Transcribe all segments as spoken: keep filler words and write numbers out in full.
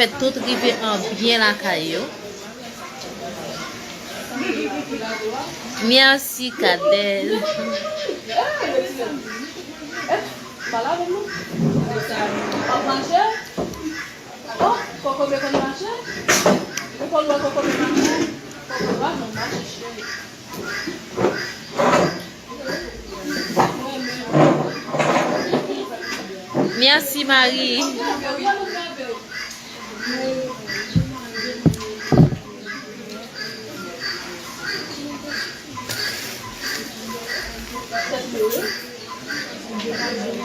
Fè tout rive an byen lakay yo. Mèsi, Kadèl. Mèsi, Marie.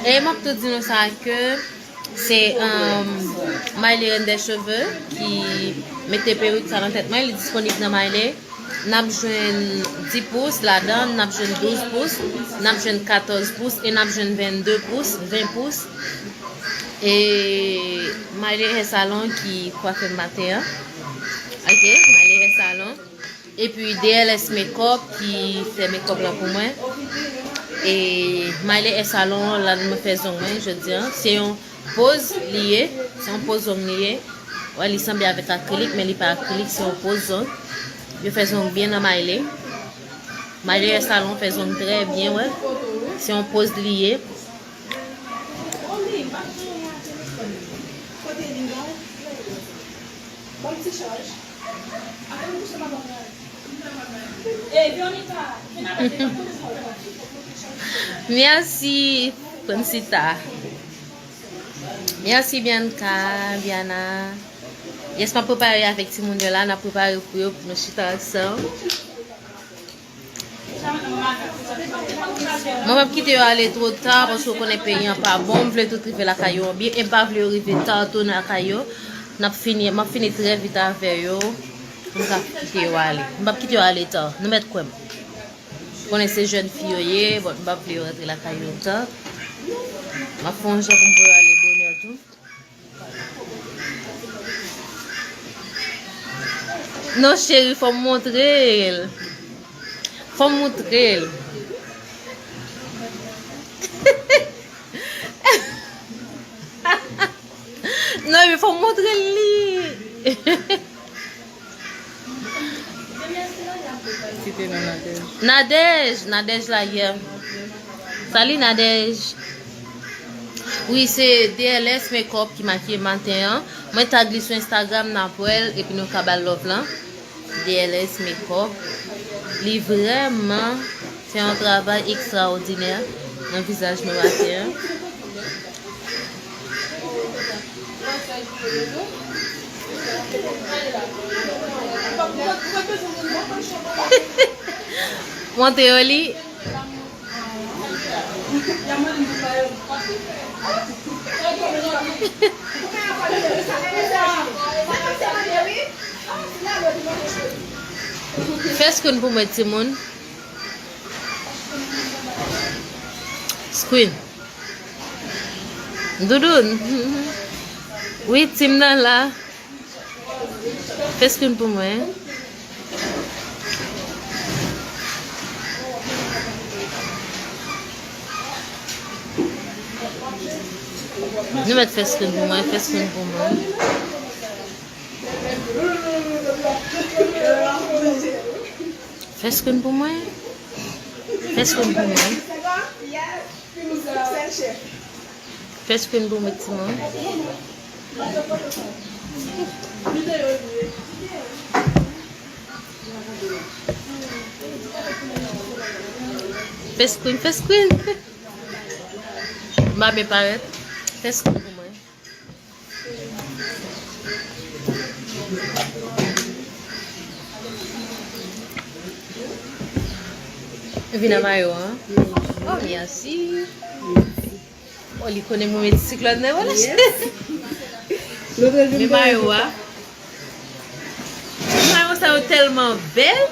E m ap tou di nou sa ke se, um, Maile Reine des Cheveux ki mete perik sa nan tèt mwen, li disponib nan Maile. N ap jwenn dis pous ladan, n ap jwenn douz pous, n ap jwenn katòz pous e n ap jwenn vennde pous, ven pous. E Maile Hair Salon ki kwafe m maten an. Ok, Maile Hair Salon. Epi D L S Makeup ki fè makeup la pou mwen. E Maile Hair Salon la mwen fè zong mwen jodi an. Se yon poz li ye, se yon poz zong li ye. Wè, li sanble avèk akrilik, men li pa akrilik, se yon poz zong. Yo fè zong byen nan Maile. Maile Hair Salon fè zong trè byen, wè. Se yon poz li ye. Mèsi, Francita. Mèsi, Bianca, Biana. Yes, m ap prepare avèk timoun yo la, n ap prepare pou yo, pou nou chita ansanm. Mwen p ap kite yo ale twò ta, paske w konnen peyi an pa bon. M vle tout rive lakay yo an byen, e m pa vle yo rive ta, tounen lakay yo. N ap fini, m ap fini trè vit avè yo, pou m ka kite yo ale. M p ap kite yo ale ta, nou mèt kwè m. Konnen se jèn fi yo ye, bon, m p ap vle yo rantre lakay yo ta. M ap fè yon jan pou m voye yo ale bonè tou. Non, cheri, fò m montre l. Fò m montre l. Non, men fò m montre l li. Kite non, Nadège. Nadège, Nadège la yè. Salut, Nadège. Wi, se D L S Makeup ki makiye maten an. Mwen tag li sou Instagram, n ap wè l, epi nou ka ba l love lan. D L S Makeup. Li vrèman fè yon travay ekstraòdinè nan vizaj mwen maten an. Montre yo li. Fè screen pou mwen, timoun. Screen. Doudoun. Wi, team nan la. Fè screen pou mwen. Nou mèt fè screen pou mwen, fè screen pou mwen. Fè screen pou mwen. Fè screen pou mwen. Fè screen pou mwen, timoun. Fè screen, fè screen. M pa byen parèt. Fè screen pou mwen. Vin a mayo an. Oh, mèsi. Oh, li konnen mwen met siklòn nan, wala. Men mayo a. Mayo sa yo tèlman bèl.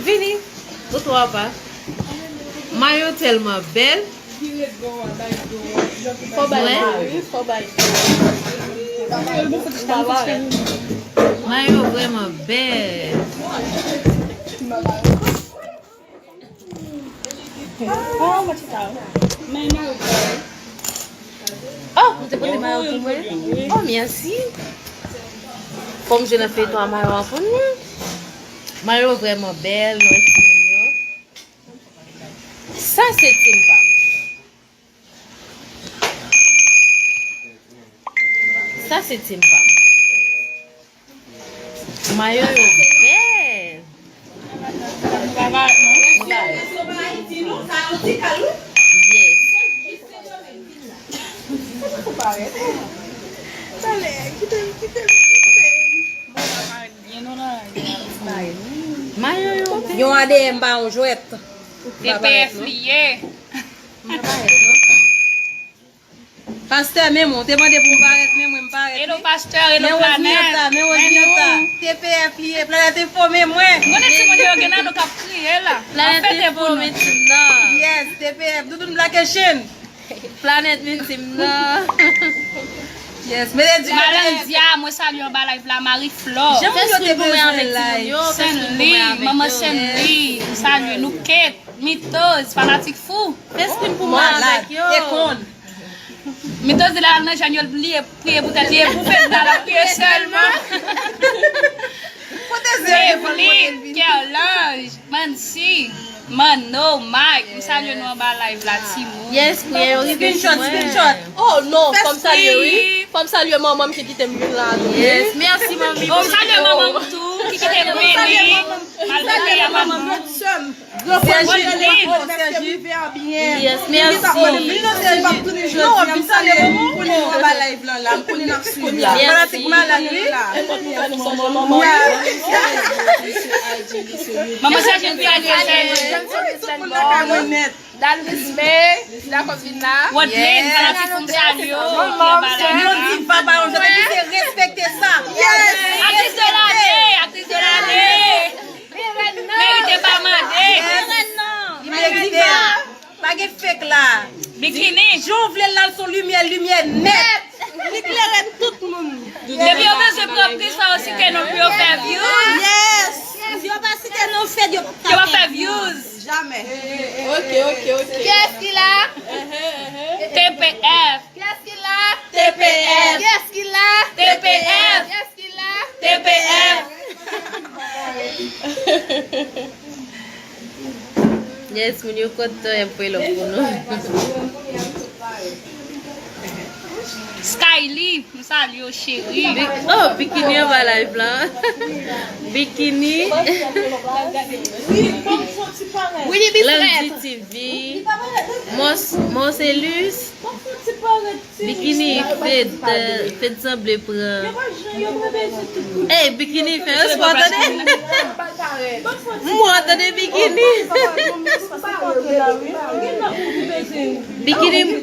Vini. Ou twa pa. Mayo tèlman bèl. Fò bay do, wi, fò bay do. Mayo vrèman bèl. Oh, mwen ti ta. Men mayo bèl. Oh, ou te pote mayo pou mwen? Oh, mèsi. Fò m jwe nan feyton a mayo an pou nou. Mayo vrèman bèl, nou wè timoun yo. Sa se team pa m. Sa se team pa m. Mayo yo bèl. Yes. Mayo yo bèl. Yon A D M pa yon jwèt. T P F li ye. Pastè, men mwen, ou te mande pou m parèt, men mwen, m parèt. Hello, pastè, hello, planèt. Men Rosemary ta, men Rosemary ta. T P F li ye, Planèt Enfo, men mwen. M konnen timoun yo gen nan nou k ap kriye la. Planèt Enfo, men team nan. Yes, T P F, Doudoun Black and Shin. Planèt, men team nan. Yes, men di Malandya, mwen salye anba live la, Marie Flore. Jan moun yo te bezwen live. Senli, manman Senli, m salye nou, Kate, Mitoz, fanatik fou. Fè spin pou mwen avèk yo. Te konn. Mitoz di l al nan jèn yo, l bliye priye pou tèt li, e pou fèt la, l ap priye sèlman. Kote zye yo? Evelyn, Kerlange, Mansi, Manno, Mike, m salye nou anba live la, timoun. Yes, priye yo rive sou mwen. Screenshot, screenshot. Oh non, fò m salye, wi. Fò m salye manman m ki kite m vin la tou. Yes, mèsi manmi. Oh, m salye manman m tou, ki kite m vini. Malgre peyi a pa bon. Sergi, oh, Sergi. Yes, mèsi. Non, m salye manman m. Konnen nou anba live lan la, m konnen n ap swiv la. Fanatik malad, wi. Manman Sergi, m salye Sergi. Tout moun nan kay mwen nèt. Dalvis May, Dida Kovin la. Rodlin, fanatik m salye w. Yo di papa, yo te di se respekte sa. Aktris de lane, aktris de lane. Merite pa mande. Li merite. Pa gen fake la. Bikini. Jan w vle l la, l se yon limyè, limyè nèt. Li klere tout moun. Depi yo bezwen pran plis, fò yo site non pou yo fè views. Yes. Si yo pa site non Fed, yo pa fè views. Jamè. Ok, ok, ok. Kiyès ki la? T P F. Kiyès ki la? T P F. Kiyès ki la? T P F. Kiyès ki la? T P F. Yes, moun yo kontan, y ap voye love pou nou. Skyly, m salye w, cheri. Bi- oh, Bikini anba live la. Bikini. Willy Bistrèt. Landy T V. Mons- Monselus. Bikini, Fed, euh, Fed sanble pran. Ey, Bikini, fè respè, tande. M wè w tande, Bikini. Bikini, m-